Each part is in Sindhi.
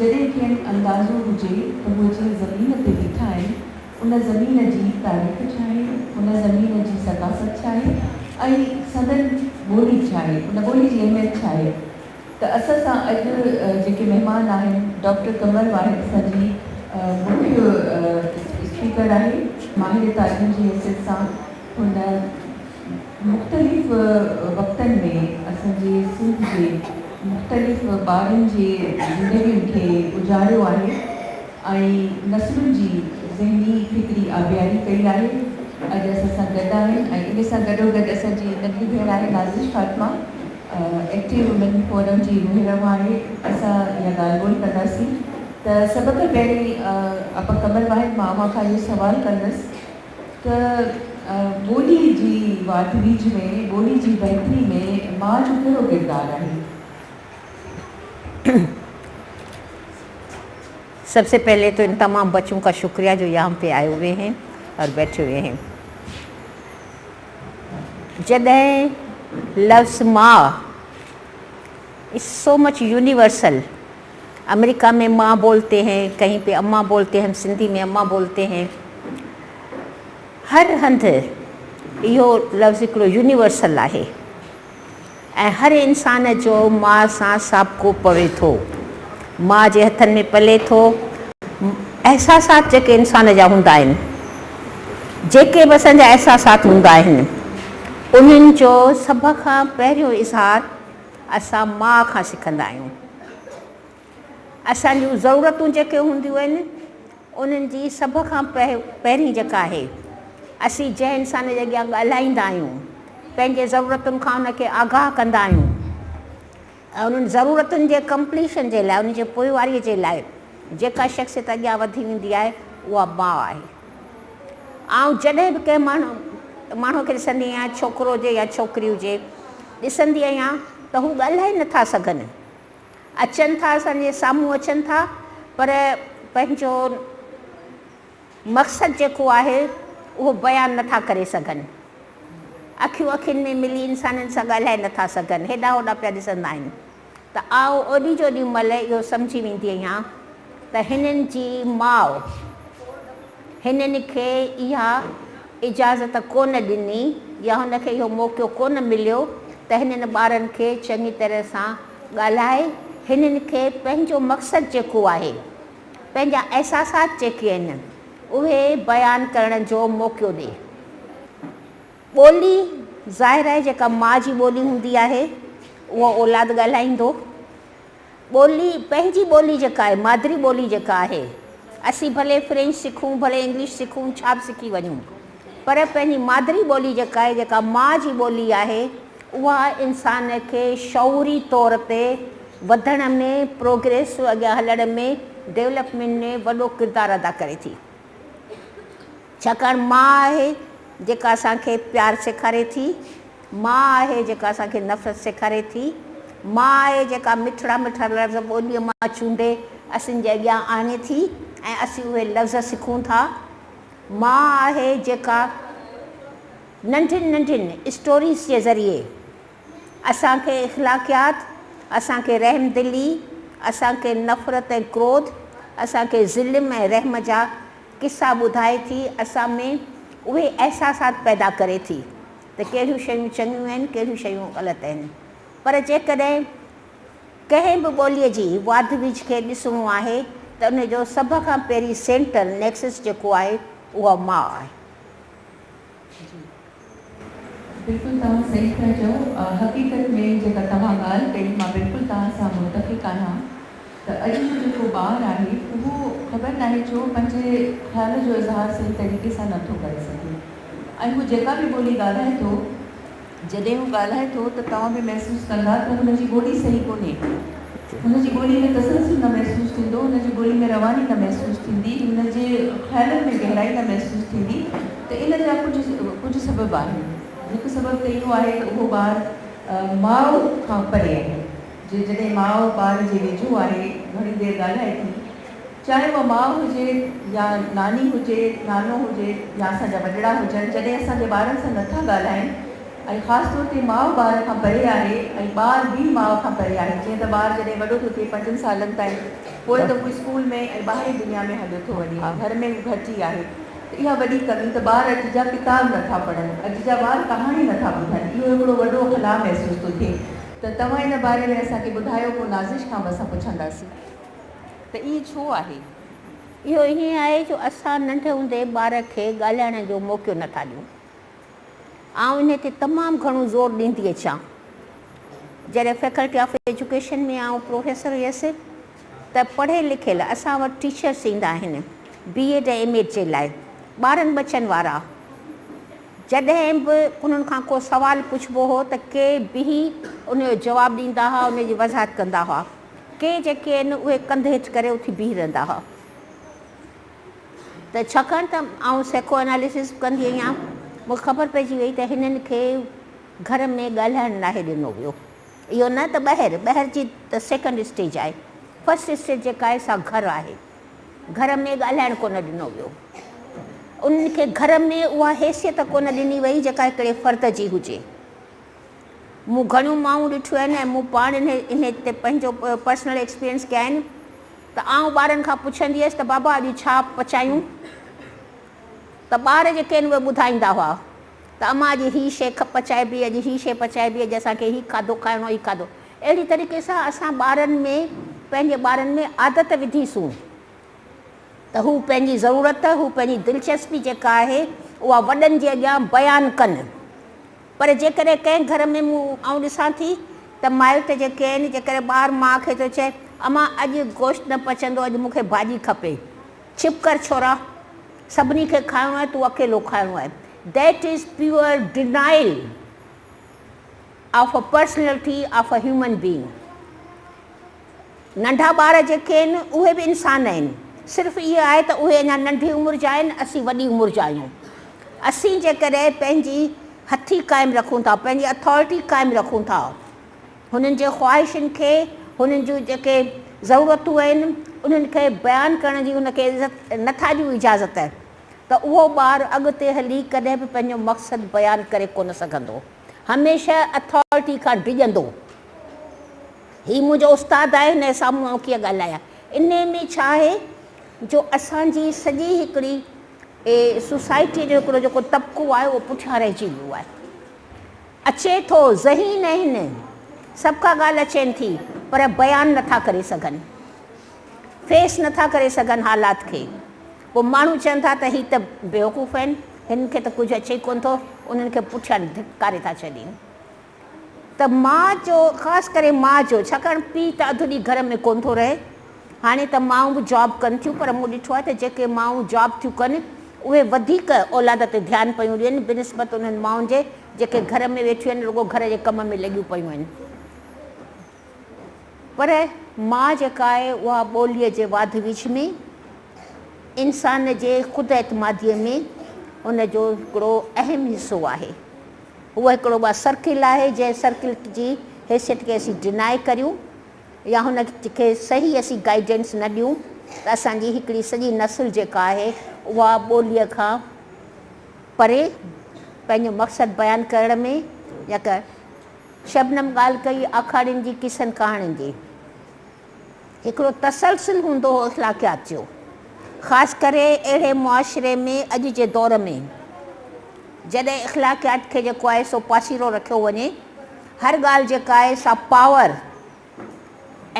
جڏهن کين اندازو هجي ته هو جنهن زمين تي بيٺا آهن، ان زمين جي تاريخ ڇا آهي، ان زمين جي ثقافت ڇا آهي ۽ سندن ٻولي ڇا آهي، ان ٻولي جي اهميت ڇا آهي ته اسان سان اڄ جيڪي مهمان آهن ڊاڪٽر قمر واحد اسان جي مکيه اسپيڪر آهي، ماهر تعليم جي حيثيت سان هن مختلف وقتن ۾ اسان جي سنڌ جي مختلف ٻارن جي زندگين کي اجاڙيو آهي ۽ نسلن جي ذهني فڪري آبياري ڪئي آهي. اڄ اسان سان گڏ آهن ۽ ان سان گڏوگڏ اسان جي ننڍي ڀيڻ آهي نازش فاطمه ايڪٽو وومين فورم جي روح روان آهي. اسان اها ڳالهه ٻولهه ڪنداسين ته سڀ کان پهرين آپا قمر واحد مان اوهان کان اهو سوال ڪندس ته ٻولي جي واڌ ويجهه ۾ ٻولي جي بهتري ۾ ماء جو ڪهڙو ڪردار آهي؟ سب سي پهلي تو ان تمام بچون کا شڪريه جو يهان پي آئي هوئي هين اور بيٺي هوئي هين. جڏهن لفظ ماء از سو مچ يونيورسل امريڪا ۾ ماء بولتي هين ڪهين پي اما بولتي هين سنڌي ۾ اما بولتي هين هر هنڌ اهو لفظ هڪڙو يونيورسل آهي ۽ هر انسان جو ماء سان سابقو پوي ٿو. ماء جي هٿن ۾ پلي ٿو. احساسات جيڪي انسان جا هوندا آهن، جيڪي به اسان جا احساسات هوندا آهن، انهن جو سڀ کان پهريون اظهار اسان ماء کان سکندا آهيون. اسان جون ضرورتون جيڪي هونديون آهن، انهن جي سڀ کان پهرين جيڪا آهي، اسين جنهن انسان جي اڳيان ڳالهائيندا آهيون، پنهنجي ضرورتن کان ان کي آگاهه ڪندا آهيون ۽ انهن ضرورتن جي ڪمپليشن جي لاء، انهن جي پوئواريء جي لاء جيڪا شخصيت اڳيان وڌي ويندي آهي، اها ماء آهي. آئون جڏهن به ڪنهن ماڻهو ماڻهوء کي ڏسندي آهيان، ڇوڪرو هجي يا ڇوڪري هجي، ڏسندي آهيان ته هو ڳالهائي نٿا سگهن. اچن ٿا اسان جي سامهون اچن ٿا پر پنهنجو مقصد جيڪو آهي اهو بيان نٿا ڪري سگهن اکيون اکين ۾ ملي انسانن سان ڳالهائي نٿا سگهن هيڏانهن هوڏانهن پيا ڏسندا آهن ته آئون اوڏي جو اوڏي مهل اهو سمجهي ويندي آهيان ته هنن جي ماء هنن کي اها اجازت ڪونه ڏني يا هن کي اهو موقعو ڪونه مليو ته هنن ٻارن کي چڱي طرح سان ڳالهائي هنن کي پنهنجو مقصد جيڪو آهي، پنهنجا احساسات جيڪي آهن، اهي بيان ڪرڻ جو موقعو ڏي. ٻولي ظاهر آهي جيڪا ماء جي ٻولي هوندي آهي، اهو اولاد ڳالهائيندو. ٻولي، پنهنجي ٻولي جيڪا آهي، مادري ٻولي جيڪا آهي، اسين ڀلي فرينچ سکون، ڀلي انگلش سکون، ڇا به سکي وڃون، پر پنهنجي مادري ٻولي جيڪا آهي، جيڪا ماء جي ٻولي آهي، اها انسان کي شعوري طور تي وڌڻ ۾، پروگريس، اڳيان هلڻ ۾، ڊولپمينٽ ۾ وڏو ڪردار ادا ڪري ٿي. ڇاڪاڻ ماء آهي جيڪا اسان کي پيار سيکاري ٿي، ماء آهي جيڪا اسان کي نفرت سيکاري ٿي، ماء آهي جيڪا مٺڙا مٺڙا لفظ ٻوليء مان چونڊي اسين جي اڳيان آڻي ٿي ۽ اسين اهي لفظ سکون ٿا. ماء آهي جيڪا ننڍين ننڍين اسٽوريز جي ذريعي اسان کي اخلاقيات، اسان کي رحم دلي، اسان کي نفرت ۽ ڪروڌ، اسان کي ظلم ۽ رحم جا قصا ٻڌائي ٿي، اسان ۾ اهي احساسات پيدا ڪري ٿي ته ڪهڙيون شيون چڱيون آهن، ڪهڙيون شيون غلط آهن. پر جيڪڏهن ڪنهن به ٻوليء جي واڌ ويجهه کي ڏسڻو آهي ته ان جو سڀ کان پهرين سينٽر، Nexus، جيڪو آهي اها ماء آهي. جي بلڪل توهان صحيح ٿا چئو حقيقت ۾ جيڪا توهان ڳالهه ڪئي مان بلڪل توهان سان متفق آهيان ته اڄ جو جيڪو ٻار آهي اهو خبر ناهي ڇو پنهنجي خيال جو اظهار صحيح طريقي سان نٿو ڪري سگهي ۽ هو جيڪا به ٻولي ڳالهائي ٿو جڏهن هو ڳالهائي ٿو ته توهان به محسوس ڪندا ته هن جي ٻولي صحيح ڪونهي. هن جي ٻولي ۾ تسلسل نه محسوس ٿيندو، هن جي ٻولي ۾ رواني نه محسوس ٿيندي، هن جي خيالن ۾ گهرائي نه محسوس ٿيندي ته ان جا ڪجهه ڪجهه سبب آهن. هڪ سبب ته اهو آهي ته اهو ٻار ماء کان پري آهي. جي جڏهن ماء ٻار جي ويجهو آهي، گهڻي دير ڳالهائي ٿي، چاهي اها ماء هجي يا ناني هجي، نانو هجي يا اسان جا وڏڙا هجن، جڏهن اسان جي ٻارن سان نٿا ڳالهائين ۽ خاص طور تي ماء ٻار کان پري آهي ۽ ٻار به ماء کان پري آهي جيئن ته ٻار جڏهن وڏو ٿو ٿئي پنجن سالن تائين پوء ته هو اسڪول ۾ ۽ ٻاهرين دنيا ۾ هليو ٿو وڃي گهر ۾ هو گهٽ ئي آهي ته اها وڏي ڪمي ته ٻار اڄ جا ڪتاب نه ٿا پڙهن اڄ جا ٻار ڪهاڻي نه ٿا ٻڌن اهو هڪڙو وڏو خلا محسوس ٿو ٿئي ته توهان ان باري ۾ اسان کي ٻڌايو پوء نازش کان به اسان پڇنداسين ته ائين ڇو آهي؟ اهو ائين آهي جو اسان ننڍي هوندي ٻار کي ڳالهائڻ جو موقعو نه ٿا ڏيون. آئون انهي تي تمام گهڻو زور ڏيندي اچان. جڏهن فيڪلٽي آف ايجوڪيشن ۾ آئون پروفيسر هيس ته پڙهيل لکيل اسان وٽ ٽيچرس ايندا آهن بي ايڊ ۽ ايم ايڊ جي لاء ٻارن ٻچن وارا جڏهن به انهن کان ڪو سوال پڇبو هو ته ڪي بيهي ان جو جواب ڏيندا هئا ان جي وضاحت ڪندا هئا ڪي جيڪي آهن اهي ڪنڌ هيٺ ڪري اٿي بيهي رهندا هئا. ته ڇاڪاڻ ته آئون سائيڪو اناليسز به ڪندي آهيان، مون کي خبر پئجي وئي ته هنن کي گهر ۾ ڳالهائڻ ناهي ڏنو ويو. اهو نه ته ٻاهر، ٻاهر جي ته سيڪنڊ اسٽيج آهي، فرسٽ اسٽيج جيڪا آهي سا گهر آهي. گهر ۾ ڳالهائڻ ڪونه ڏنو ويو. انهن کي گهر ۾ اها حيثيت ڪونه ڏني وئي جيڪا هڪڙي فرد جي هجي. مون گهڻيون مائون ڏٺيون آهن ۽ مون پاڻ انهي تي پنهنجو پرسنل ايڪسپيرينس ڪيا آهن ته آئون ٻارن کان پڇندي هيس ته بابا اڄ ڇا پچايون ته ٻار جيڪي آهن اهي ٻڌائيندا هئا ته امان اڄ هي شيء پچائبي اڄ هي شيء پچائبي اڄ اسان کي هي کاڌو کائڻو هي کاڌو اهڙي طريقي سان اسان ٻارن ۾ پنهنجي ٻارن ۾ عادت وڌيسون ته هو پنهنجي ضرورت هو پنهنجي دلچسپي جيڪا آهي اها وڏن جي اڳيان بيان ڪن. پر جيڪڏهن ڪنهن گهر ۾ مون آئون ڏسان ٿي ته مائٽ جيڪي آهن جيڪڏهن ٻار ماء کي ٿو چئي امان اڄ گوشت نه پچندو اڄ مون کي ڀاڄي کپي چپ ڪر ڇورا سڀني کي کائڻو آهي تون اڪيلو کائڻو آهي that is pure denial of a personality of a human being. ننڍا ٻار جيڪي آهن اهي به انسان آهن صرف اهو آهي ته اهي اڃا ننڍي عمر جا آهن اسين وڏي عمر جا آهيون اسين جيڪڏهن پنهنجي هٿي قائم رکون ٿا پنهنجي اٿارٽي قائم رکون ٿا هنن جي خواهشن کي هنن جون جيڪي ضرورتون آهن انهن کي بيان ڪرڻ جي هن کي عزت نٿا ڏيون اجازت ته اهو ٻار اڳتي هلي ڪڏهن به پنهنجو مقصد بيان ڪري ڪونه سگهندو هميشه اٿارٽي کان ڊڄندو. هي منهنجو استاد آهي، هن جي سامهون آئون ڪيئن ڳالهايان. انهي ۾ ڇا آهي جو اسان جي سڄي هڪڙي سوسائٽيء جو هڪڙو جيڪو طبقو آهي اهو پٺيان رهجي ويو آهي. اچي ٿو، ذهين آهن، سڀ ڪا ڳالهه اچين ٿي پر بيان نٿا ڪري سگهن، فيس نٿا ڪري سگهن حالات کي. پوء ماڻهو چون ٿا ته هي ته بيوقوف آهن، هنن کي ته ڪجهه اچي ئي ڪونه ٿو، انهن کي پٺيان ڌڪاري ٿا ڇڏين. ته ماء جو، خاص ڪري ماء جو، ڇاڪاڻ پيء ته اڌ ڏينهن گهر ۾ ڪونه ٿو رهي. هاڻي ته مائون به جاب ڪن ٿيون پر مون ڏٺو آهي ته جيڪي مائون جاب ٿيون ڪن اهي وڌيڪ اولاد تي ڌيان پيون ڏين بنسبت انهن مائن جي جيڪي گهر ۾ ويٺيون آهن رڳو گهر جي ڪم ۾ لڳيون پيون آهن. پر ماء جيڪا آهي اها ٻوليء جي واڌ ويجهه ۾ انسان جي خود اعتماديء ۾ ان جو هڪڙو اهم حصو آهي. هوء هڪڙو ٻه سرڪل آهي جنهن سرڪل جي حيثيت کي اسين ڊنائي ڪريون يا هن کي صحيح اسين گائيڊنس نه ڏيون ته اسان جي هڪڙي سڄي نسل جيڪا آهي اها ٻوليء کان پري پنهنجو مقصد بيان ڪرڻ ۾ يا ڪا شبنم ڳالهه ڪئي آکاڙين جي قصن ڪهاڻين جي. هڪڙو تسلسل هوندو هو اخلاقيات جو، خاص ڪري اهڙي معاشري ۾ اڄ جي دور ۾ جڏهن اخلاقيات کي جيڪو آهي سو پاسيرو رکيو وڃي، هر ڳالهه جيڪا آهي سا پاور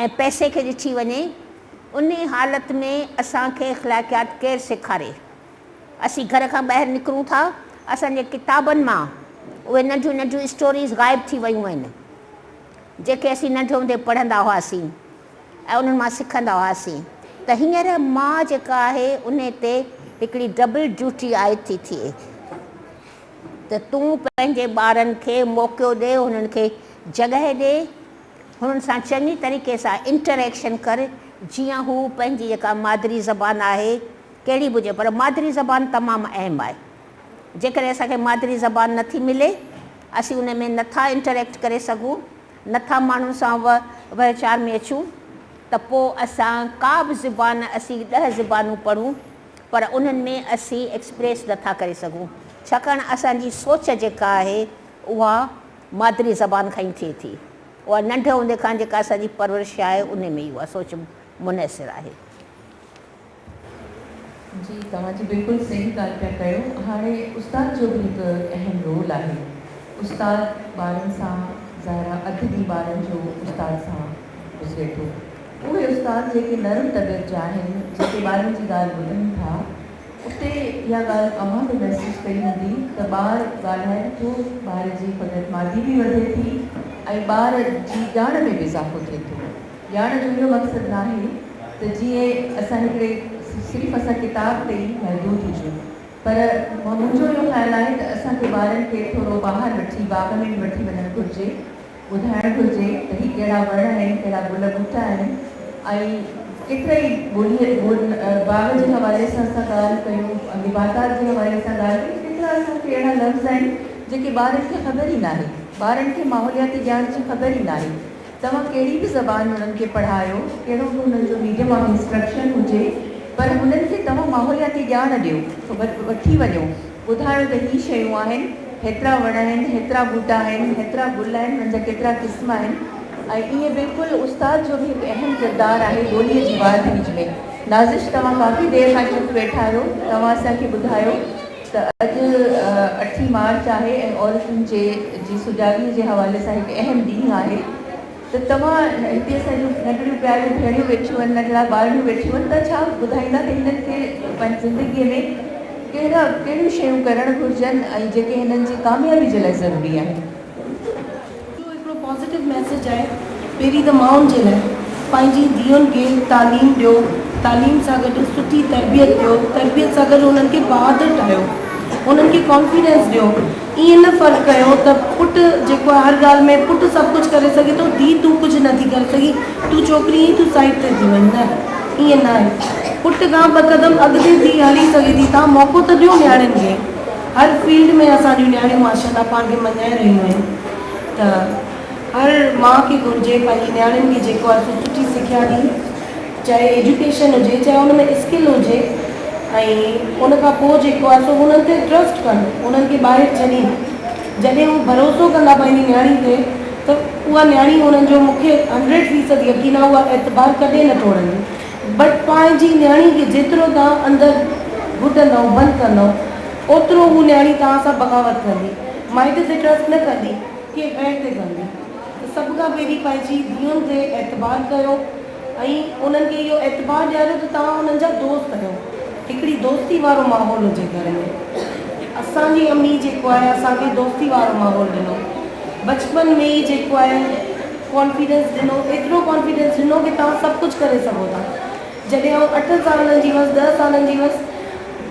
۽ پئسي کي ڏٺي وڃي، انهي حالت ۾ اسان کي اخلاقيات ڪير سيکاري؟ اسين گهر کان ٻاهر نڪرون ٿا، اسان جي ڪتابن مان اهي ننڍيون ننڍيون اسٽوريز غائب ٿي ويون آهن. جيڪي اسين ننڍي هوندي پڙهندا هئاسين ۽ انهن مان سکندا هئاسين ته هينئر ماء جيڪا آهي انهي تي هڪڙي ڊبل ڊيوٽي عائد ٿي ٿئي ته تون پنهنجي ٻارن کي موقعو ڏي انهن کي جڳهه ڏي هنن سان چڱي طريقي سان انٽر ايڪشن ڪر جيئن هو پنهنجي جيڪا مادري زبان آهي ڪهڙي به هجي پر مادري زبان تمام اهم آهي جيڪڏهن اسان کي مادري زبان نه ٿي ملي، اسين ان ۾ نه ٿا انٽريڪٽ ڪري سگهون، نه ٿا ماڻهن سان وهچار ۾ اچون ته پوء اسان ڪا به زبان اسين ڏهه زبانون پڙهون پر انهن ۾ اسين ايڪسپريس نه ٿا ڪري سگهون ڇاڪاڻ اسان جي سوچ جيڪا آهي اها مادري زبان کان ئي ٿئي ٿي. اها ننڍي هوندي کان جيڪا اسان جي پرورش آهي ان ۾ ئي اها سوچ منحصر آهي. جي توهان جي بلڪل صحيح ڳالهه پيا ڪيو هاڻي استاد جو به هڪ اهم رول آهي استاد ٻارن سان ظاهر آ اڌ ڏينهن ٻارن جو استاد سان گذري ٿو اهي استاد جيڪي نرم طبيعت جا آهن جيڪي ٻارن جي ڳالهه ٻڌن ٿا اتي اها ڳالهه اوهان به محسوس ڪئي هوندي ته ٻار ڳالهائي به ٿو ٻار جي خود اعتمادي به وڌي ٿي ۽ ٻار جي ڄاڻ ۾ به اضافو ٿئي ٿو. ڄاڻ جو اهو مقصد ناهي ته جيئن اسان هڪڙي صرف اسان ڪتاب تي ئي محدود هجون پر منهنجو اهو خيال آهي ته اسان کي ٻارن کي ٿورو ٻاهر وٺي باغ ۾ به وٺي وڃڻ گهرجي ٻڌائڻ گهرجي ته هي ڪهڙا وڻ آهن ڪهڙا گل ٻوٽا آهن ۽ ڪيترا ئي ٻولي باغ جي حوالي سان اسان ڳالهه ڪيون نباتات جي حوالي سان ڳالهه ڪيون ڪيترا اسان کي اهڙا لفظ آهن جيڪي ٻارن کي خبر ئي ناهي ٻارن کي ماحولياتي ڄاڻ جي خبر ئي ناهي توهان ڪهڙي به زبان انهن کي پڙهايو، ڪهڙو به انهن جو ميڊيم آف انسٽرڪشن هجي، پر هنن کي توهان ماحولياتي ڄاڻ ڏيو، وٺي وڃو، ٻڌايو ته هي شيون آهن، هيترا وڻ آهن، هيترا ٻوٽا آهن، هيترا گل آهن، انهن جا ڪيترا قسم آهن ۽ ائين بلڪل استاد جو به هڪ اهم ڪردار آهي ٻوليء جي واڌ ويجهه ۾. نازش توهان ڪافي دير کان چپ ويٺا آهيو، توهان اسان کي ٻڌايو ته اڄ اٺين مارچ آهي ۽ عورتن جي جي سجاڳي جي حوالي سان هڪ اهم ڏينهن آهي ته توهان هتي اسان جون ننڍڙيون پياريون ڀيڻيون ويٺيون آهن ننڍڙا ٻارڙيون ويٺيون آهن ته ڇا ٻڌائيندا ته هنن کي پنهنجي زندگي ۾ ڪهڙا ڪهڙيون شيون ڪرڻ گهرجن ۽ جيڪي هنن جي ڪاميابي جي لاء ضروري آهن. اهو هڪڙو پازيٽو ميسيج آهي پهرين ته مائن جي لاء پنهنجي ڌيئن کي تعليم ڏيو تعليم سان گڏ سٺي تربيت ڏيو تربيت سان گڏ انهن کي بهادر ٺاهيو انهن کي ڪانفيڊنس ڏيو ائين نه فرق ڪيو ته پٽ جيڪو آهي هر ڳالهه ۾ پٽ سڀ ڪجهه ڪري سگهي ٿو ڌي تون ڪجهه نٿي ڪري سگهين تون ڇوڪري آهين تون سائيڊ تي ٿي وڃ نه ائين نه آهي پٽ کان ٻه قدم اڳتي ڌي هلي سگهي ٿي توهان موقعو ته ڏيو نياڻين کي هر فيلڊ ۾ اسان جون نياڻيون ماشاء الله پاڻ کي مڃائي رهيون آهن ته هر ماء کي گهرجي پنهنجي نياڻين کي جيڪو آهي سو سٺي سکيا ڏين چاهي ايجوڪيشن هجي چاهي ان ۾ اسڪل هجي ۽ ان کان پوء جيڪو آهي سو انهن تي ٽرسٽ ڪن انهن کي ٻاهر ڇڏين جڏهن هو ڀروسو ڪندا پنهنجي نياڻي تي ته اها نياڻي انهن جو مون کي هنڊريڊ فيصد يقين آهي اها اعتبار ڪڏهن نه ٽوڙندي بٽ پنهنجي نياڻي کي جيترو توهان اندر گهٽندؤ، بند ڪندؤ، اوترو هو نياڻي توهان سان بغاوت ڪندي، مائٽ تي ٽرسٽ نه ڪندي، ڪنهن غير تي ڪندي. ته سڀ کان پهرين پنهنجي ڌيئن تي اعتبار ڪيو ۽ انهن کي اهو اعتبار ڏياريو ته توهان انهن جا دوست آهيو. هڪڙي دوستي وارو ماحول هجي گهر ۾. اسان جي امي جيڪو آهي اسان کي دوستي وارو ماحول ڏنو. بچپن ۾ ئي جيڪو آهي ڪانفيڊنس ڏنو ايترو ڪانفيڊنس ڏنو ڪي توهان سڀ ڪجهه ڪري سگهو ٿا جڏهن آئون اٺن سالن جي هئس ڏهه سالن جي هئس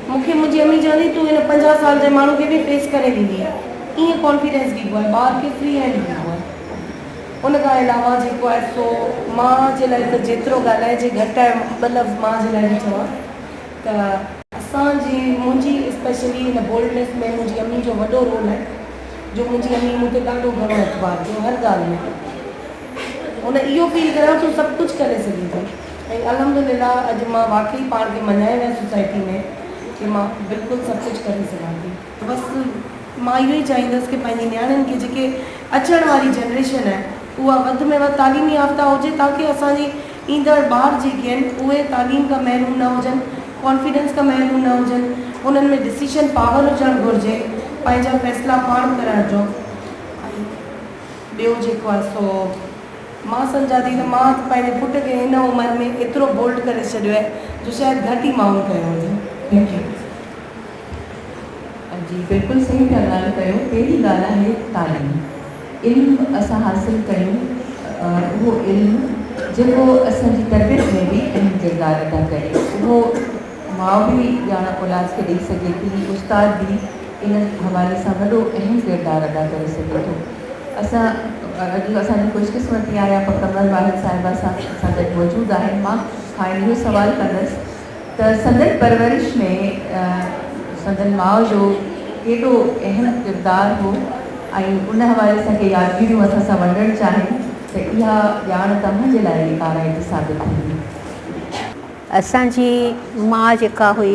مون کي منهنجي امي چوندي تون هن پنجاهه سال جي ماڻهو کي به فيس ڪري ويندينء ائين ڪانفيڊنس ڏبو آهي ٻار کي فري هينڊ ڏبو آهي ان کان علاوه جيڪو آهي سو ماء جي لاء ته جيترو ڳالهائجي گهٽ آهي ٻه لفظ ماء جي لاء به چوان ته اسان جي منهنجي اسپيشلي هن بولڊنيس ۾ منهنجي امي جو وڏو رول آهي جو منهنجي امي مون تي ڏاڍو گهڻو اعتبار ڪيو هر ڳالهه ۾ هن اهو فيل ڪرايو تون سڀ ڪجهه ڪري سگهين ٿي ۽ الحمد لله اڄ مان واقعي پاڻ کي مڃائي ويس سوسائٽي ۾ ڪي مان بلڪل سڀ ڪجهه ڪري سگهان ٿي. بس مان اهو ئي چاهيندس ڪي پنهنجي نياڻين کي جيڪي اچڻ واري جنريشن آهي اها وڌ ۾ وڌ تعليم يافته هجي تاڪي اسان جي ايندڙ ٻار جيڪي آهن اهي تعليم کان محروم نه هجن، ڪانفيڊنس کان محروم نه هجن، انهن ۾ ڊسيشن پاور هجڻ گهرجي پنهنجا فيصلا پاڻ ڪرڻ جو ۽ ٻيو جيڪو آهي سو مان سمجهان ٿي ته مان ته پنهنجي پٽ کي هن عمر ۾ ايترو بولڊ ڪري ڇڏيو آهي جو شايد گهٽ ئي مائن ڪيو هجي. Thank you. جي بلڪل صحيح پيا ڳالهه ڪيو پهرين ڳالهه آهي تعليم علم اسان حاصل ڪيون اهو علم جيڪو اسان جي تربيت ۾ به اهم ڪردار ادا ڪري اهو ماء به ڄاڻ اولاد کي ڏئي سگهي ٿي استاد به ان حوالي سان وڏو اهم ڪردار ادا ڪري سگهي ٿو اسان اڄ اسان جي خوش قسمتي آهي آپا قمر واحد صاحبه سان اسان گڏ موجود آهن مان کانئن اهو سوال ڪندس ته سندن پرورش ۾ سندن ماء جو ڪيڏو اهم ڪردار هو ۽ ان حوالي سان ڪي يادگيريون اسان سان ونڊڻ چاهين ته اها ڄاڻ توهان جي لاء به ڪارائتي ثابت ٿيندي. اسان جي ماء جيڪا هئي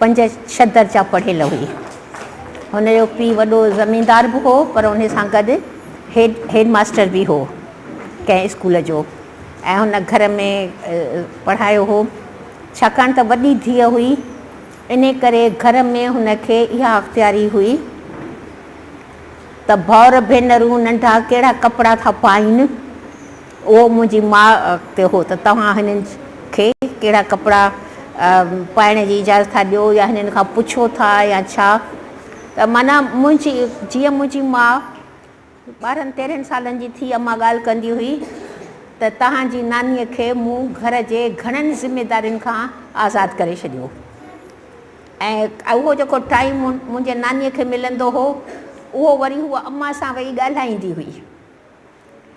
پنج ڇهه درجا پڙهيل هئي. هن جو پيء وڏو زميندار به هو پر ان سان گڏ هيڊ هيڊ ماستر به هو ڪنهن اسڪول جو ۽ هن گهر ۾ پڙهايو هو. ڇاڪاڻ ته وڏي ڌيء هئي انهي ڪري گهر ۾ هن کي اها اختياري هئي ته ڀائر ڀينرون ننڍا ڪهڙا ڪپڙا ٿا پائين. اهو منهنجي ماء تي هو ته توهان هنن کي ڪهڙا ڪپڙا پائڻ جي اجازت ٿا ڏيو يا هنن کان پڇو ٿا يا ڇا ته معنيٰ منهنجي جيئن منهنجي ماء ٻارهن تيرهن سالن جي ٿي امان ڳالهه ڪندي هئي ته توهان جي نانيء کي مون گهر جي گهڻن ذميدارين کان آزاد ڪري ڇڏيو ۽ اهو جيڪو ٽائيم منهنجي نانيء کي ملندو هو اهو وري هوء امان سان ويهي ڳالهائيندي هئي.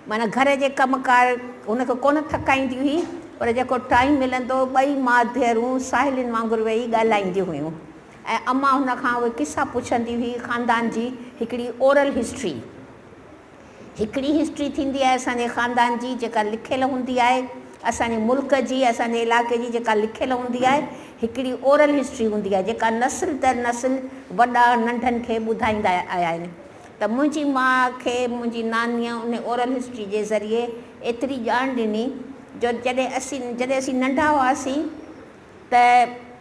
معنيٰ گهر جي ڪم ڪار هن کي ڪونه ٿڪائيندي هئي پر جيڪو ٽائيم ملندو ٻئي ماء ڌيئرون ساهيلين وانگر ويهي ڳالهائينديون هيون ۽ امان هن کان اهي قصا پڇندي هئي خاندان جي هڪڙي اورل هسٽري هڪڙي هسٽري ٿيندي آهي اسان جي خاندان جي جيڪا لکيل هوندي آهي اسان جي ملڪ جي اسان جي علائقي جي جيڪا لکيل هوندي آهي هڪڙي اورل هسٽري هوندي آهي جيڪا نسل در نسل وڏا ننڍن کي ٻڌائيندا آيا آهن ته منهنجي ماء کي منهنجي نانيء ان اورل هسٽري جي ذريعي ايتري ڄاڻ ڏني جو جڏهن اسين جڏهن اسين ننڍا هئاسين ته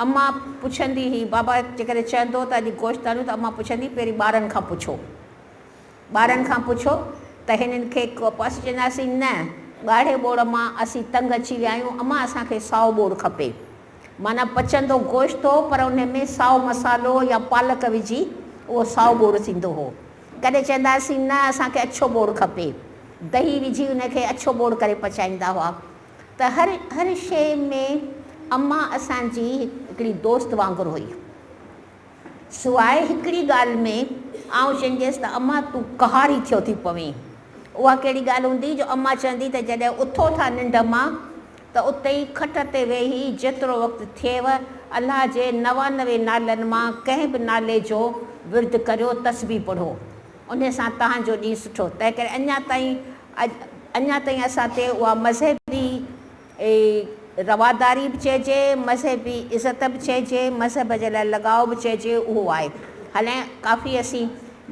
امان پڇندي هئي بابا جيڪڏهن چوندو ته اڄ گوشت آڻيون ته امان پڇندي پهرين ٻارن کان پڇو ٻارن کان پڇو ته هنن کي پوء اسين چونداسين نه ڳاڙهي ٻوڙ مان اسين تنگ اچي ويا آهيون امان اسان کي سائو ٻوڙ کپي معنيٰ پچندو گوشت هو پر ان ۾ سائو مصالحو يا پالڪ وجهي اهو سائو ٻوڙ ٿيندو هو. ڪڏهن چوندا هئاسين نه اسان کي اڇو ٻوڙ کپي. دهي وجهي ان کي اڇو ٻوڙ ڪري پچائيندا هئا. ته هر هر شيء ۾ امان اسان جي هڪڙي دوست وانگر هئي. سواء هڪڙي ڳالهه ۾ آئون چونديس ته امان تون قهاري ٿيو ٿي پوين. اها ڪهڙي ڳالهه هوندي جو امان چوندي ته جڏهن اٿو ٿا ننڊ مان ته اتي ئي کٽ تي ويهي جيترو وقت ٿئيو الله جي 99 نالن مان ڪنهن به نالي جو ورد ڪريو تسبيح پڙهو انهي سان توهان جو ڏينهن سٺو تنهنڪري اڃا تائين اڃا تائين اسان تي اها مذهبي رواداري به چئجي، مذهبي عزت به چئجي، مذهب جي لاء لڳاء به چئجي اهو آهي. حالانڪ ڪافي اسين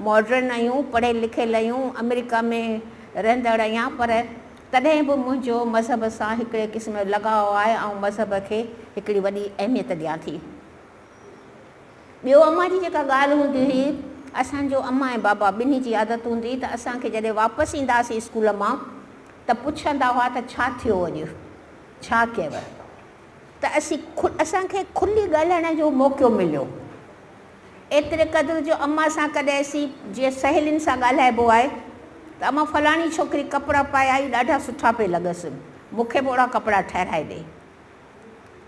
ماڊرن آهيون، پڙهيل لکيل آهيون، آمريڪا ۾ رهندڙ آهيان پر تڏهن به منهنجو مذهب سان هڪڙي قسم جو لڳاء آهي، آئون مذهب کي هڪڙي وڏي اهميت ڏيان ٿي. ٻيو امان جي جيڪا ڳالهه هوندي هئي، اسان جو امان ۽ بابا ٻنهي جي عادت هوندي هئي ته اسان کي جڏهن واپس ايندا هئاسين اسڪول مان ته پڇندا هئا ته ڇا ٿيو اڄ؟ ڇا ڪيو؟ ته اسين اسان کي کلي ڳالهائڻ جو موقعو مليو. ايتري قدر جو امان سان ڪڏهن اسين جيئن سهيلين سان ڳالهائبو آهي ته امان فلاڻي ڇوڪري ڪپڙا پائي آئي ڏاڍا سٺا پئي لڳس، مون کي به اوڙا ڪپڙا ٺهرائي ڏي.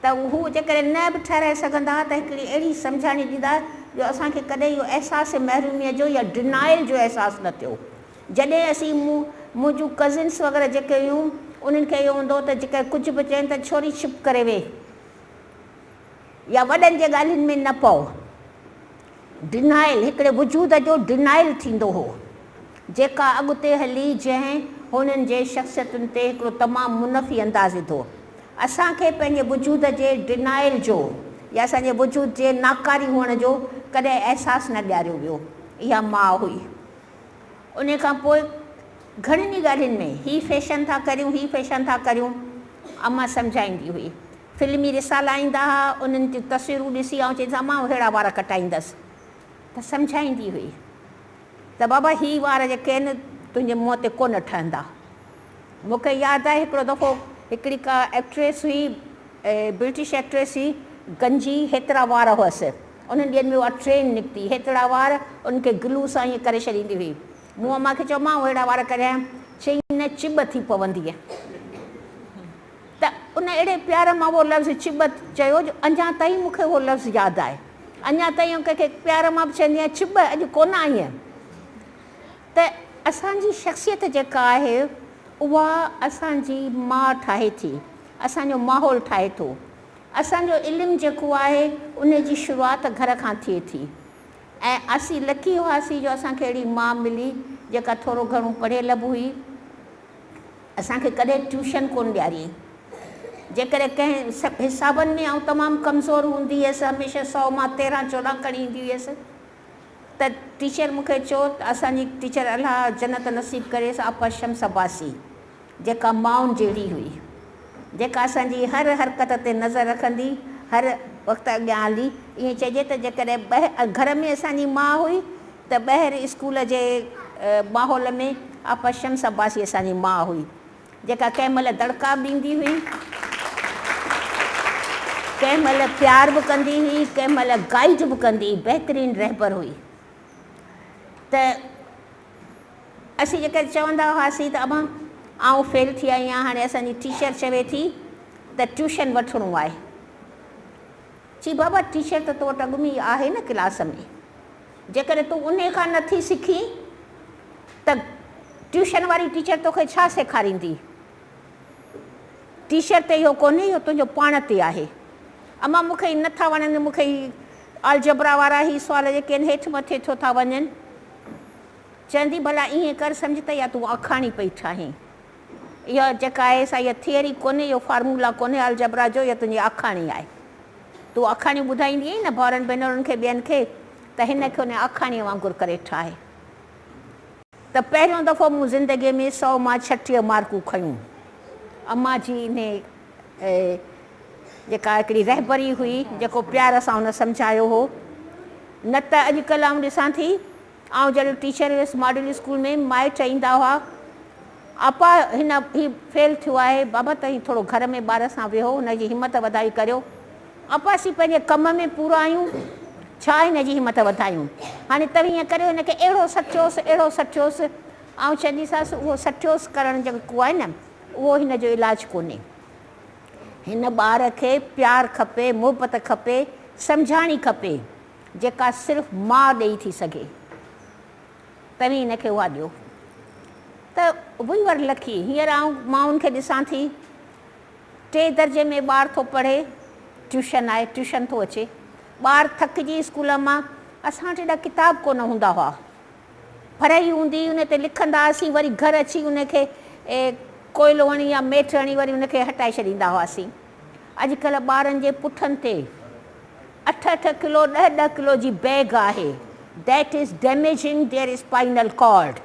ته هو جيڪڏهن نه به ٺهرائي سگهندا ها ته هڪڙي اهڙي سمجهاڻي ڏيندا جو اسان کي ڪڏهن اهو احساس محروميء جو يا ڊنائل جو احساس نه ٿيو. جڏهن اسين مون منهنجون ڪزنس وغيره جيڪي هيون انهن کي اهو هوندو هو ته جيڪڏهن ڪجهه به چين ته ڇوري چپ ڪري ويهه يا وڏن جي ڳالهين ۾ نه پئو. ڊنائل هڪڙي وجود جو ڊنائل ٿيندو هو جيڪا اڳتي هلي جنهن هنن جي شخصيتن تي هڪڙو تمام منفي انداز وڌو. اسان کي پنهنجي وجود جي ڊنائل جو يا اسان جي وجود جي ناڪاري هئڻ جو ڪڏهن احساس نه ڏياريو ويو. اها ماء هئي. انهيء کان پوء گهڻين ئي ڳالهين ۾ هي فيشن ٿا ڪريون، هي فيشن ٿا ڪريون، امان سمجهائيندي هئي. فلمي رسالا ايندا ها، انهن جون تصويرون ڏسي آئون چونديس امان آئون ههڙا وار ڪٽائيندس ته سمجهائيندي هئي ته بابا هي وار جيڪي آهن تنهنجي منهن تي ڪونه ٺهندا. مون کي ياد آهي هڪڙو دفعو هڪڙي ڪا ائڪٽريس هئي، برٽش ائڪٽريس هئي، گنجي هيترا وار هئس. انهن ڏينهن ۾ اها ٽرين نڪتي، هيترا وار ان کي گلو سان ائين ڪري ڇڏيندي هئي. مون امان کي چيو، امان آئون اهڙا وار ڪريان؟ چيائين، نه چٻ ٿي پوندينء. ته ان اهڙي پيار مان اهو لفظ چٻ چيو جو اڃا تائين مون کي اهو لفظ ياد آهي. اڃا تائين آئون ڪنهن کي پيار مان به چوندي آهيان، چٻ اڄ ڪونه آئينء. ته اسان جي شخصيت جيڪا آهي اها اسان جي ماء ٺاهي ٿي، اسان جو ماحول ٺاهي ٿو. اسان جو علم جيڪو آهي ان جي شروعات گهر کان ٿئي ٿي ۽ اسين لڪي هئاسين جو اسان کي اهڙي ماء ملي جيڪا ٿورو گهڻو پڙهيل به هئي. اسان کي ڪڏهن ٽيوشن ڪونه ڏياريائين. جيڪڏهن ڪنهن حسابن ۾ آئون تمام ڪمزور هوندي هيس، هميشه سئو مان تيرهن چوڏهن کڻي ايندي هيس. ته ٽيچر مون کي چيو ته اسان جي ٽيچر الله جنت نصيب ڪريس آپا شمس عباسي جيڪا مائن جهڙي هئي جيڪا اسان جي هر حرڪت تي نظر رکندي هر وقت اڳيان هلي ائين چئجي ته جيڪڏهن گهر ۾ اسان جي ماء هئي ته ٻاهر اسڪول جي ماحول ۾ آپا شمس عباسي اسان جي ماء هئي جيڪا ڪنهن مهل دڙڪا به ڏيندي هئي، ڪنهن مهل پيار به ڪندي هئي، ڪنهن مهل گائيڊ به ڪندي هئي، بهترين رهبر هئي. ته اسين جيڪڏهن چوندا هئاسين ته امان آئون فيل ٿي آئي آهيان، هاڻي اسان جي ٽيچر چوي ٿي ته ٽيوشن وٺڻو آهي. چي بابا ٽيچر ته تو وٽ اڳ ۾ ئي آهي نه ڪلاس ۾، جيڪڏهن تون انهي کان نه ٿي سکين ته ٽيوشن واري ٽيچر توکي ڇا سيکاريندي؟ ٽيچر تي اهو ڪونهي، اهو تنهنجو پاڻ تي آهي. امان مون کي هي نه ٿا وڻن، مون کي هي آلجبرا وارا هي سوال جيڪي آهن هيٺ مٿي ٿيو ٿا وڃن. چوندي ڀلا ائين ڪر سمجهه ته اها تون آکاڻي پئي ٺاهين. اها جيڪا آهي سا اها ٿيئري ڪونهي، اهو فارمولا ڪونهي آلجبرا جو، اها تنهنجي آکاڻي آهي. تون آکاڻيون ٻڌائيندي آهين نه ڀائرن ڀينرن کي ٻين کي ته هن کي ان آکاڻيء وانگر ڪري ٺاهه. ته پهريون دفعو مون زندگيء ۾ سئو مان 36 مارڪون کنيون. امان جي انهي جيڪا هڪڙي رهبري هئي، جيڪو پيار سان هن سمجهايو هو. نه ته اڄڪلهه آئون ڏسان ٿي، آئون جڏهن ٽيچر هيس ماڊل اسڪول ۾، مائٽ ايندا هئا، آپا هن هي فيل ٿيو آهي، بابا توهين ٿورو گهر ۾ ٻار سان ويهو، هن جي همت وڌائي ڪريو. آپا اسين پنهنجي ڪم ۾ پورا آهيون، ڇا هن جي همت وڌايون؟ هاڻي توهين ائين ڪريو، هن کي اهڙو سٽيوس، اهڙو سٽيوس. آئون چونديسانس اهو سٽيوس ڪرڻ جيڪو آهي نه، اهو هن جو علاج ڪونهي. هن ٻار کي پيار کپي، محبت کپي، سمجهاڻي کپي، جيڪا صرف ماء ڏيئي ٿي سگهي. توهين هن کي اها ڏيو. ته وي ور لڪي. هينئر آئون مائن کي ڏسان ٿي، ٽئين درجي ۾ ٻار ٿو پڙهي، ٽيوشن آهي، ٽيوشن ٿو اچي. ٻار ٿڪجي اسڪول مان، اسان وٽ ايڏا ڪتاب ڪونه هوندا هئا. ڦرهي هوندي هئي، ان تي لکندا هئاسين، وري گهر اچي ان کي ڪوئلو هڻي يا ميٽ هڻي وري ان کي هٽائي ڇڏيندا هئاسين. اڄڪلهه ٻارن جي پٺن تي اٺ اٺ ڪلو، ڏهه ڏهه ڪلو جي بيگ آهي. That is damaging their spinal cord.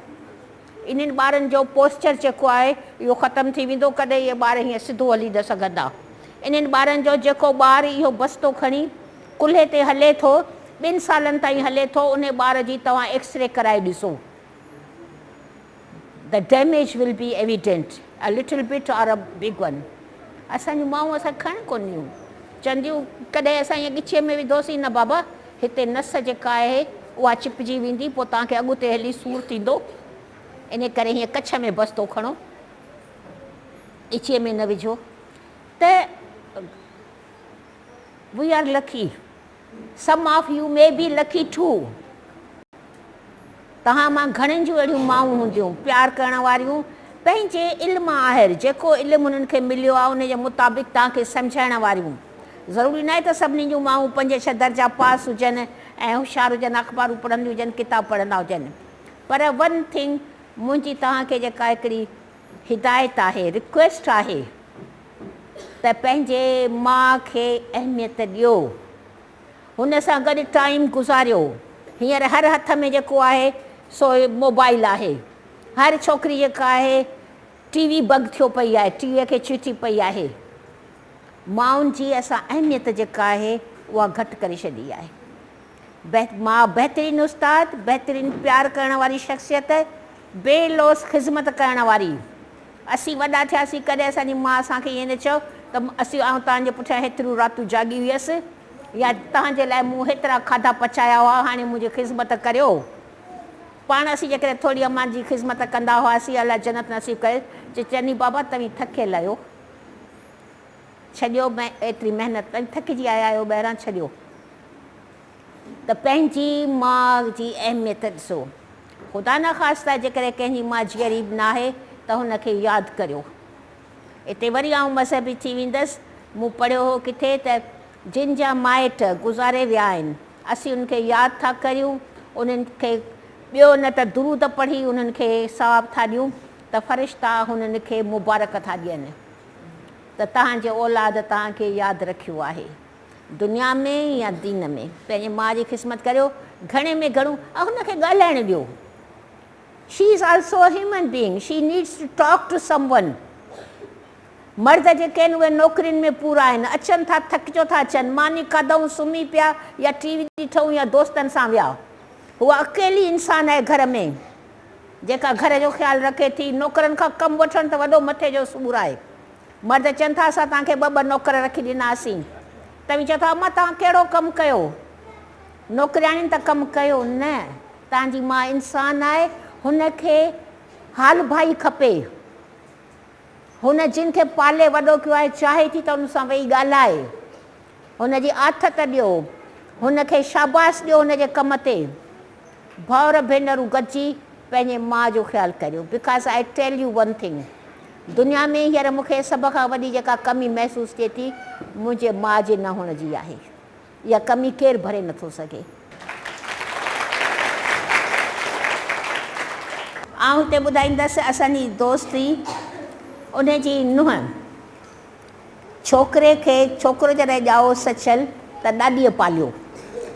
انهن ٻارن جو پوسچر جيڪو آهي اهو ختم ٿي ويندو، ڪڏهن اهي ٻار هيئن سڌو هلي نه سگهندا. انهن ٻارن جو جيڪو ٻار اهو بستو کڻي ڪلهي تي هلي ٿو، ٻن سالن تائين هلي ٿو، انهي ٻار جي توهان ايڪسري ڪرائي ڏسو، The damage will be evident, a little bit or a big one. اسان جون مائون اسان کي کڻڻ ڪونه ڏينديون، چونديون ڪڏهن اسان ائين ڳچيء ۾ وڌوسين نه بابا هتي نس جيڪا آهي اها چپجي ويندي پوء توهان کي اڳتي هلي سور ٿيندو، انهي ڪري هيئن ڪڇ ۾ بستو کڻو، ڳچيء ۾ نه وجهو ته We are lucky. Some of you may be lucky too. توهان مان گهڻين جون اهڙيون مائون هونديون، پيار ڪرڻ واريون، پنهنجي علم آهر، جيڪو علم انهن کي مليو آهي، ان جي مطابق توهان کي سمجهائڻ واريون. ضروري ناهي ته سڀني جون مائون پنج ڇهه درجا پاس هجن ۽ هوشيار هجن، اخبارون پڙهنديون هجن، ڪتاب پڙهندا هجن. پر ون ٿنگ منهنجي توهان کي جيڪا هڪڙي هدايت آهي، رڪويسٽ آهي ته پنهنجي ماء کي اهميت ڏيو. هن سان گڏ ٽائيم گذاريو. هينئر هر هٿ ۾ جيڪو آهي سو موبائل آهي. هر ڇوڪري جيڪا آهي ٽي وي بگ ٿيو پئي آهي، ٽي وي کي چيٽي پئي آهي. مائن جي اسان اهميت جيڪا آهي اها گهٽ ڪري ڇڏي آهي. ماء بهترين استاد، بهترين پيار ڪرڻ واري شخصيت، بي لوث خذمت ڪرڻ واري. اسين وڏا ٿياسين ڪڏهن اسان جي ماء اسان کي ائين نه چيو ته اسين آئون توهان جي پٺيان هيتريون راتيون جاڳي هيس يا توهان جي لاء مون هيترا کاڌا پچايا هئا هاڻي منهنجي خذمت ڪريو. پاڻ اسين جيڪڏهن ٿوري امان جي خذمت ڪندا هئاسين الله جنت نصيب ڪريس چي چني بابا توهين ٿڪيل آهيو ڇڏيو ايتري محنت توهين ٿڪجي آيا آهيو ٻاهران ڇڏيو. ته پنهنجي ماء جي اهميت ڏسو. خدا نخواسته جيڪڏهن ڪنهن جي ماء جيئري به ناهي ته هن کي ياد ڪريو. اتي وري آئون مذهبي ٿي ويندس. مون پڙهيو هو ڪٿي ته جن جا مائٽ گذاري ويا آهن، اسين انهن کي ياد ٿا ڪريون، انهن کي ٻيو نه ته درود پڙهي انهن کي ثواب ٿا ڏيون ته فرشتا هنن کي مبارڪ ٿا ڏين ته توهان جي اولاد توهان کي ياد رکيو آهي. دنيا ۾ يا دين ۾ پنهنجي ماء جي خذمت ڪريو. گهڻي ۾ گهڻو ۽ هن کي ڳالهائڻ ڏيو. She is also a human being, she needs to talk to someone. مرد جيڪي آهن اهي نوڪرين ۾ پورا آهن، اچن ٿا ٿڪجو ٿا اچن، ماني کاڌائون سمهي پيا يا ٽي وي ڏٺئون يا دوستن سان ويا. هوء اڪيلي انسان آهي گهر ۾ جيڪا گهر جو خيال رکي ٿي، نوڪرن کان ڪم وٺڻ ته وڏو مٿي جو سور آهي. مرد چون ٿا اسان توهان کي ٻه ٻه نوڪر رکي ڏناسين. توهين چئو ٿا امان توهان ڪهڙو ڪم ڪيو؟ نوڪرياڻين ته ڪم ڪيو نه. توهان جي ماء انسان آهي، هن کي حال ڀائي کپي. هن جن کي پالي وڏو ڪيو آهي، چاهي ٿي ته انهن سان ويهي ڳالهائي. هن جي آٿت ڏيو. هن کي شاباس ڏيو هن جي ڪم تي. ڀائر ڀينرون گڏجي پنهنجي ماء جو خيال ڪريو. Because I tell you one thing دنيا ۾ هينئر مون کي سڀ کان وڏي جيڪا ڪمي محسوس ٿئي ٿي منهنجي ماء جي نه هئڻ جي آهي. اها ڪمي ڪير ڀري نٿو سگهي. آئون هتي ٻڌائيندس اسان جي دوست هئي ان جي نونهن ڇوڪري کي ڇوڪرو جڏهن ڄائو سچل ته ڏاڏيء پاليو.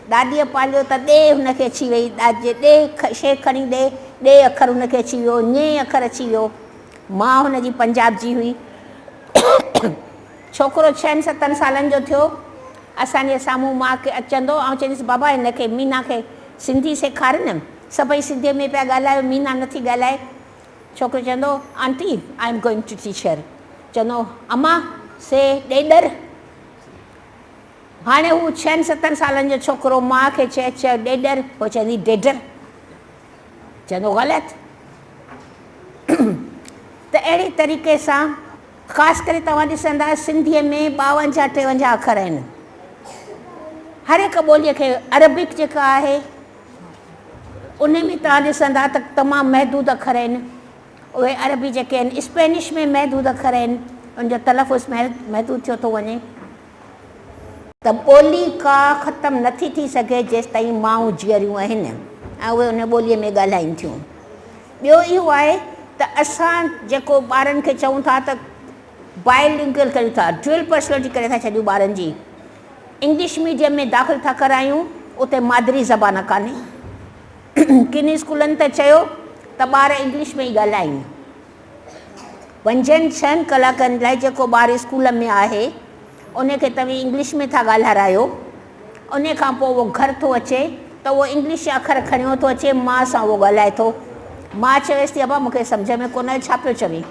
ڏاڏيء پاليو ته ڏي هن کي اچي وئي ڏاڏي ڏي شيء کڻي ڏي ڏي اکر هن کي اچي ويو ڃي اکر اچي ويو. ماء هن جي پنجاب جي هئي. ڇوڪرو ڇهن ستن سالن جو ٿيو. اسان جي سامهون ماء کي اچندو آئون چونديس بابا هن کي مينا کي سنڌي سيکار نه. سڀئي سنڌيء ۾ پيا ڳالهايو مينا نٿي ڳالهائي. ڇوڪرو چوندو aunty I am going to teach her. چوندو امان سي ڏيڏر. هاڻي هو ڇهن ستن سالن جو ڇوڪرو ماء کي چئي چئه ڏيڏر هو چوندي ڊيڊر. چوندو غلط. ته اهڙي طريقي سان خاص ڪري توهان ڏسندا سنڌيء ۾ ٻاونجاهه ٽيونجاهه اکر آهن. هر هڪ ٻوليء کي عربڪ جيڪا آهي ان ۾ توهان ڏسندا ته تمام محدود اکر آهن. اهي عربي جيڪي آهن اسپينش ۾ محدود اکر آهن ان جو تلفظ محدود ٿيو ٿو وڃي. ته ٻولي ڪا ختم نٿي ٿي سگهي جيستائين مائون جيئريون آهن ۽ اهي ان ٻوليء ۾ ڳالهائين ٿيون. ٻيو اهو آهي ته اسان جيڪو ٻارن کي چئون ٿا ته بائي لنگوئل ڪريون ٿا، ڊوئل پرسنالٽي ڪري ٿا ڇڏيون ٻارن جي، انگلش ميڊيم ۾ داخل ٿا ڪرايون اتي مادري زبان ڪانهي. ڪن اسڪولن ته چيو ته ٻار انگلش ۾ ئي ڳالهائين. پنجن ڇهن ڪلاڪن لاء جيڪو ٻار اسڪول ۾ آهي ان کي توهين انگلش ۾ ٿا ڳالهارايو ان کان پوء اهو گهر ٿو اچي ته اهو انگلش جا اکر کڻيو ٿو اچي ماء سان اهو ڳالهائي ٿو ماء چويس ٿي ابا مون کي سمجهه ۾ ڪونه آيو ڇا پيو چوين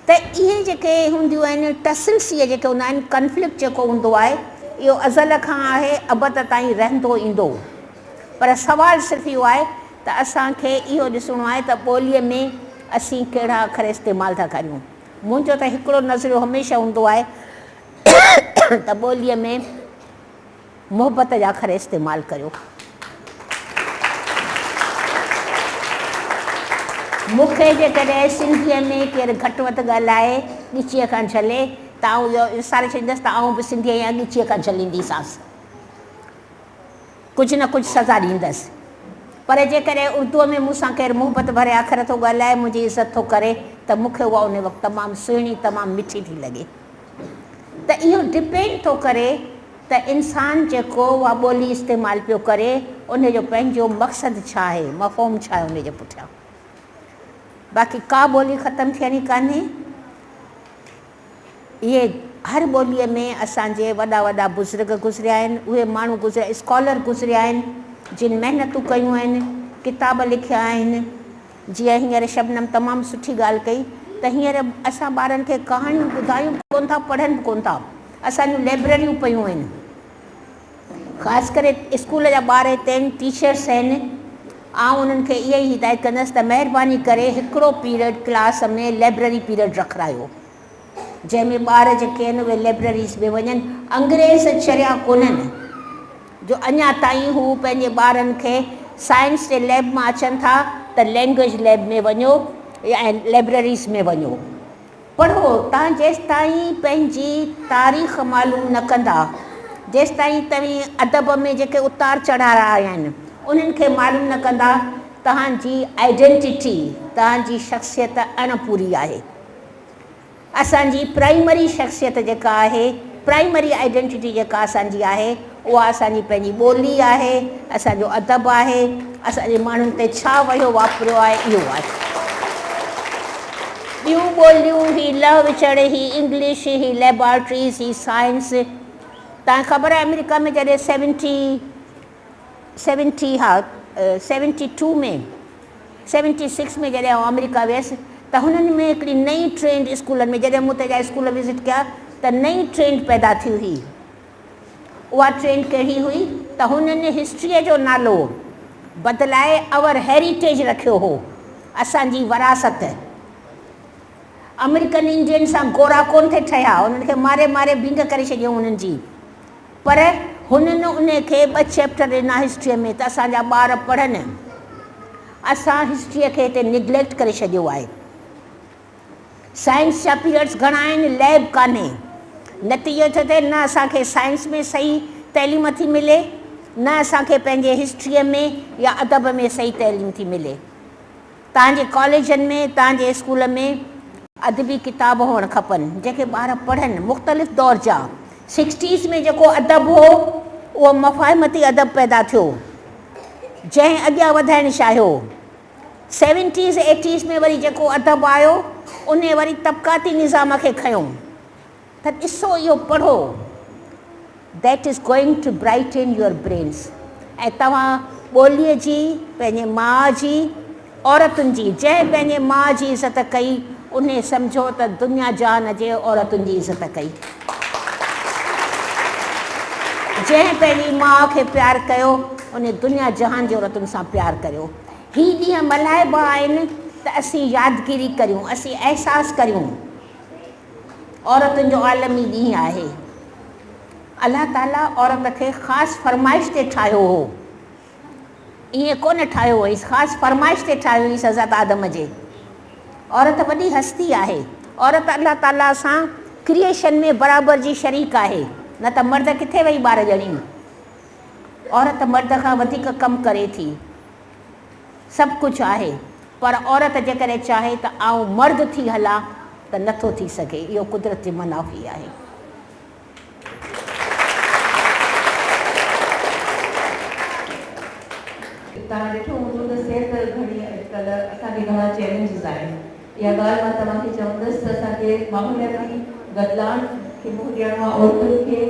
ته اهي جيڪي هونديون آهن ٽسلس اهي جيڪي هوندا آهن ڪنفلڪٽ جيڪو هوندو آهي اهو ازل کان آهي ابد تائين رهندو ايندو پر سوال صرف اهو آهي ته اسان کي اهو ڏسڻو آهي ته ٻوليء ۾ اسين ڪهڙا اکر استعمال ٿا ڪريون. منهنجو ته هڪڙو نظريو هميشه هوندو آهي ته ٻوليء ۾ محبت جا اکر استعمال ڪريو. مون کي جيڪڏهن سنڌيء ۾ ڪير گهٽ وڌ ڳالهائي ڳچيء کان جهلي ته آئون اهو وساري ڇڏيندس ته آئون به سنڌي آهيان ڳچيء کان جهلينديسانس. ڪجهه نه ڪجهه سزا ڏيندس. پر جيڪڏهن اردوء ۾ مون سان ڪير محبت ڀريا اکر ٿو ڳالهائي، منهنجي عزت ٿو ڪري ته مون کي اها ان وقت تمام سهڻي، تمام مٺي ٿي لڳي. ته اهو ڊپينڊ ٿو ڪري ته انسان جيڪو اها ٻولي استعمال پيو ڪري، ان جو پنهنجو مقصد ڇا آهي، مفهوم ڇا آهي ان جي پٺيان. باقي ڪا ٻولي ختم ٿيڻي ڪانهي. اهي هر ٻوليء ۾ اسان جي وڏا وڏا بزرگ گذريا آهن، اهي ماڻهو گذريا، اسڪالر گذريا آهن، جن محنتون ڪيون آهن، ڪتاب لکيا آهن. جيئن هينئر شبنم تمام سٺي ڳالهه ڪئي ته هينئر اسان ٻارن کي ڪهاڻيون ٻڌايون به ڪونه ٿا، پڙهن به ڪونه ٿا. اسان جون لئبرريون پيون آهن. خاص ڪري اسڪول جا ٻار هتي آهن، ٽيچرس آهن، آئون انهن کي اها ئي هدايت ڪندس ته مهرباني ڪري هڪڙو پيريڊ ڪلاس ۾ لئبرري پيريڊ رکرايو. جنهن ۾ ٻار جيڪي آهن اهي لئبرريز ۾ وڃن. انگريز چريا ڪونهن جو اڃا تائين هو پنهنجي ٻارن کي سائنس جي ليب مان اچن ٿا ته لينگويج ليب ۾ وڃو ۽ لئبرريز ۾ وڃو. پڙهو، توهان جيستائين پنهنجي تاريخ معلوم نه ڪندا، جيستائين توهين ادب ۾ جيڪي اتار چڙهاء آيا آهن انهن کي معلوم نه ڪندا، توهان جي آئيڊنٽيٽي، توهان جي شخصيت اڻ پوري آهي. اسان جي پرائمري شخصيت جيڪا آهي پرائمري آئيڊينٽٽي جيڪا اسان جي آهي اها اسان جي پنهنجي ٻولي آهي، اسان جو ادب آهي، اسان جي ماڻهن تي ڇا وهيو واپريو آهي اهو آهي. ٻيون ٻوليون هي لهه وچڙ، هي انگلش، هي ليبارٽريز، هي سائنس، تان کي خبر آهي آمريڪا ۾ جڏهن سيونٽي سيونٽي ها سيونٽي ٽو ۾ سيونٽي سڪس ۾ جڏهن آئون آمريڪا ويس ته هنن ۾ هڪڙي نئين ٽرينڊ اسڪولن ۾ جڏهن مون اتي جا اسڪول وزٽ ڪيا ته نئين ٽرينڊ پيدا ٿي هئي. اها ٽرينڊ ڪهڙي هئي ته هنن هسٽريء جو نالو بدلائي اور هيريٽيج رکيو هو، اسان جي وراثت. آمريڪن انڊين سان گورا ڪونه ٿي ٺهيا، انهن کي ماري ماري ڀينگ ڪري ڇڏيائون انهن جي. پر هنن انهي کي ٻه چيپٽر ڏنا هسٽريء ۾ ته اسان جا ٻار پڙهن. اسان هسٽريء کي هتي نگليڪٽ ڪري ڇڏيو آهي. سائنس جا پيريڊس گهڻا آهن، ليب ڪانهي. نتيجو ٿو ٿئي نه اسان کي سائنس ۾ صحيح تعليم ٿي ملي، نه اسان کي پنهنجي هسٽريء ۾ يا ادب ۾ صحيح تعليم ٿي ملي. توهان جي ڪاليجن ۾، توهان جي اسڪول ۾ ادبي ڪتاب هئڻ کپن، جنهن کي ٻار پڙهن، مختلف دور جا. سڪسٽيز ۾ جيڪو ادب هو، اهو مفاهمتي ادب پيدا ٿيو، جنهن اڳيان وڌائڻ چاهيو. سيونٽيز ايٽيز ۾ وري جيڪو ادب آيو، انهي وري طبقاتي نظام کي کنيو ته ڏسو اهو پڙهو. That is going to brighten your brains ۽ توهان ٻوليء جي، پنهنجي ماء جي، عورتن جي، جنهن پنهنجي ماء جي عزت ڪئي، انهي سمجهو ته دنيا جهان جي عورتن جي عزت ڪئي. جنهن پنهنجي ماء کي پيار ڪيو، انهي دنيا جهان جي عورتن سان پيار ڪريو. هي ڏينهن ملهائبا آهن ته اسين يادگيري ڪريون، اسين احساس ڪريون. عورتن جو عالمي ڏينهن آهي. الله تعاليٰ عورت کي خاص فرمائش تي ٺاهيو هو. ائين ڪونه ٺاهيو هئائينس، خاص فرمائش تي ٺاهيو هئائينس حضرت آدم جي. عورت وڏي هستي آهي. عورت الله تعاليٰ سان ڪريئيشن ۾ برابر جي شريڪ آهي. نه ته مرد ڪٿي ويهي ٻار ڄڻين. عورت مرد کان وڌيڪ ڪم ڪري ٿي. سڀ ڪجهه آهي پر عورت جيڪڏهن چاهي ته آئون مرد ٿي هلان ته نه ٿو ٿي سگهي اهو قدرت جي منافي آهي. توهان ڏٺو هوندو ته صحت گهڻي اڄڪلهه اسان کي گهڻا چئلينجز آهن اها ڳالهه مان توهان کي چوندس ته اسان کي ماحولياتي بدلاء کي منهن ڏيڻو آهي عورتن کي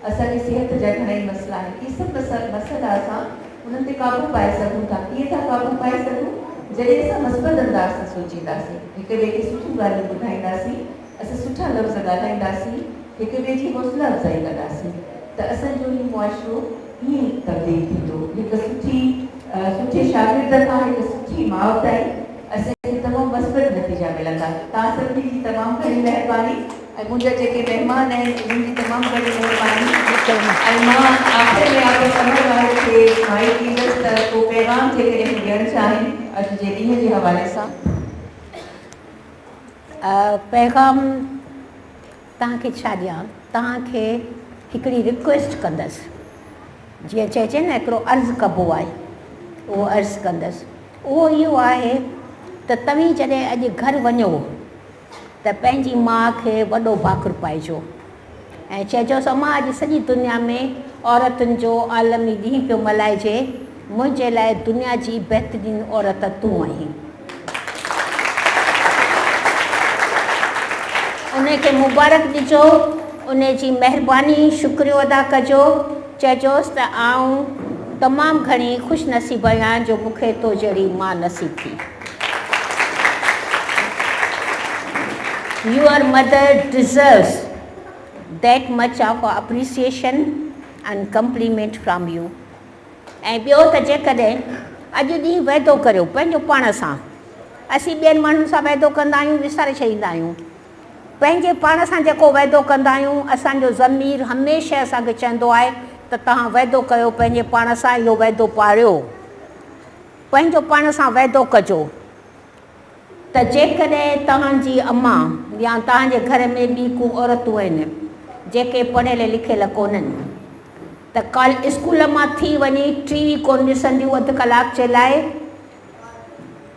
اسان جي صحت جا گهڻائي مسئلا آهن اهي سڀ مسئلا اسان انهن تي قابو پائي سگهون ٿا. ڪيئن ٿا قابو پائي سگهون؟ جڏهن اسان مثبت انداز سان سوچينداسين، هڪ ٻئي کي سٺيون ڳالهيون ٻڌائينداسين، اسان سٺا لفظ ڳالهائينداسين، هڪ ٻئي جي حوصله افزائي ڪنداسين ته اسان جو هي معاشرو ائين ئي تبديل ٿيندو. هڪ سٺي سٺي شاگرد کان هڪ سٺي ماء تائين اسان کي تمام مثبت نتيجا ملندا. توهان سڀني جي تمام گهڻي مهرباني. ۽ منهنجا جيڪي مهمان آهن انهن جي تمام گهڻي مهرباني ۽ مان آخر ۾ آپا قمر واحد کي مائيڪ ڏيندس ته ڪو پيغام جيڪڏهن هو ڏيڻ چاهين اڄ جي ڏينهن جي حوالي سان. پيغام توهان کي ڇا ڏيان توهان کي هڪڙي رڪويسٽ ڪندس جيئن چئجي نه هڪڙو عرض ڪبو آهي اهو عرض ڪندس اهو اهو آهي ته توهين جڏهن اڄ گهر وڃو ته پنهنجي ماء کي وڏو ڀاڪر پائجو ۽ چئجوس امان اڄ سڄي دنيا ۾ عورتن جو عالمي ڏينهن پيو ملهائجي منهنجي لاء دنيا جي بهترين عورت تون آهين. انهي کي مبارڪ ڏجو انهي جي مهرباني شڪريو ادا ڪجو چئجوس ته آئون تمام گهڻي خوش نصيب آهيان جو مون کي تو جهڙي ماء نصيب ٿي. Your mother deserves that much of appreciation and compliment from you. ۽ ٻيو ته جيڪڏهن اڄ ڏينهن وعدو ڪريو پنهنجو پاڻ سان، اسين ٻين ماڻهن سان وعدو ڪندا آهيون وساري ڇڏيندا آهيون، پنهنجي پاڻ سان جيڪو وعدو ڪندا آهيون اسان جو ضمير هميشه اسان کي چوندو آهي ته توهان وعدو ڪيو پنهنجي پاڻ سان اهو وعدو پاڙيو. پنهنجو پاڻ سان وعدو ڪجو ته جيڪڏهن توهان جي امان يا توهان جي گهر ۾ ٻي ڪو عورتون آهن جيڪي پڙهيل لکيل ڪونهن ته ڪال اسڪول مان ٿي وڃي ٽي وي ڪونه ڏسنديون اڌ ڪلاڪ جي لاء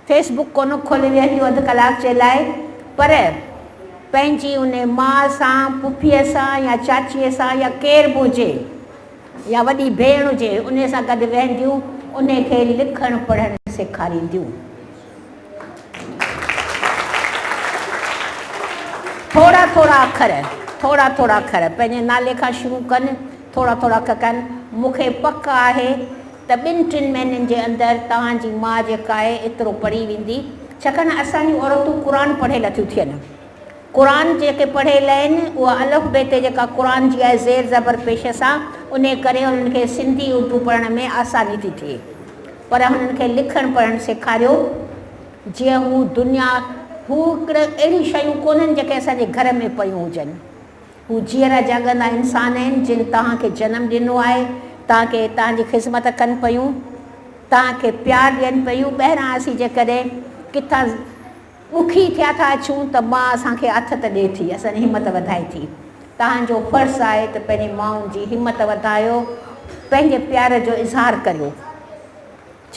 فيس بڪ ڪونه کولي ويهنديون اڌ ڪلاڪ جي لاء پر پنهنجي ان ماء سان، پڦيء سان يا چاچيء سان يا ڪير به هجي يا وڏي ڀيڻ هجي انهي سان گڏ ويهنديون انهي کي لکڻ پڙهڻ سيکارينديون. ٿورا ٿورا اکر، ٿورا ٿورا اکر پنهنجي نالي کان شروع ڪن، ٿورا ٿورا اکر ڪن، مون کي پڪ آهي ته ٻن ٽن مهينن جي اندر توهان جي ماء جيڪا آهي ايترو پڙهي ويندي، ڇاڪاڻ اسان جون عورتون قرآن پڙهيل ٿيون ٿين. قرآن جيڪي پڙهيل آهن اها الف بي تي جيڪا قرآن جي آهي زير زبر پيش سان انهي ڪري انهن کي سنڌي اردو پڙهڻ ۾ آساني ٿي ٿئي پر هنن کي لکڻ پڙهڻ سيکاريو جيئن هو دنيا هو هڪڙي اهڙيون شيون ڪونهن جيڪي اسان جي گهر ۾ پيون هجن. هو جيئرا جاڳندا انسان آهن، جن توهان کي جنم ڏنو آهي، توهان کي توهان جي خذمت ڪن پيون، توهان کي پيار ڏين پيون. ٻاهران اسين جيڪڏهن ڪٿان ڏکي ٿيا ٿا اچون ته ماء اسان کي آٿت ڏئي ٿي، اسان جي همت وڌائي ٿي. توهان جو فرض آهي ته پنهنجي مائن جي همت وڌايو، پنهنجي پيار جو اظهار ڪريو.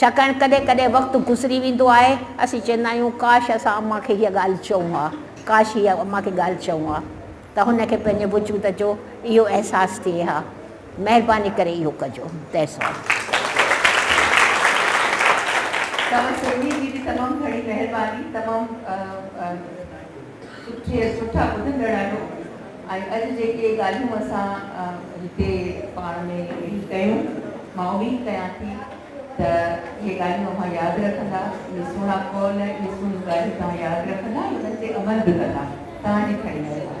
ڇاڪاڻ ڪڏهن ڪڏهن وقت گذري ويندو آهي، اسين چوندا آهيون ڪاش اسان امان کي هيء ڳالهه چئون ها، ڪاش هيء امان کي ڳالهه چئون ها ته هن کي پنهنجي وجود جو اهو احساس ٿئي ها. مهرباني ڪري اهو ڪجو. That's all. توهان سڀني جي به تمام گهڻي مهرباني تمام سٺي سٺا ٻڌندڙ آهيو ۽ اڄ جيڪي ڳالهيون اسان هتي پاڻ ۾ ويهي ڪيون مان اميد ڪيان ٿي ته اهي ڳالهيون اوهان ياد رکندا، اهي سهڻا قول، اهي سهڻيون ڳالهيون توهان ياد رکندا ۽ انهن تي عمل به ڪندا. توهان جي گهڻي مهرباني.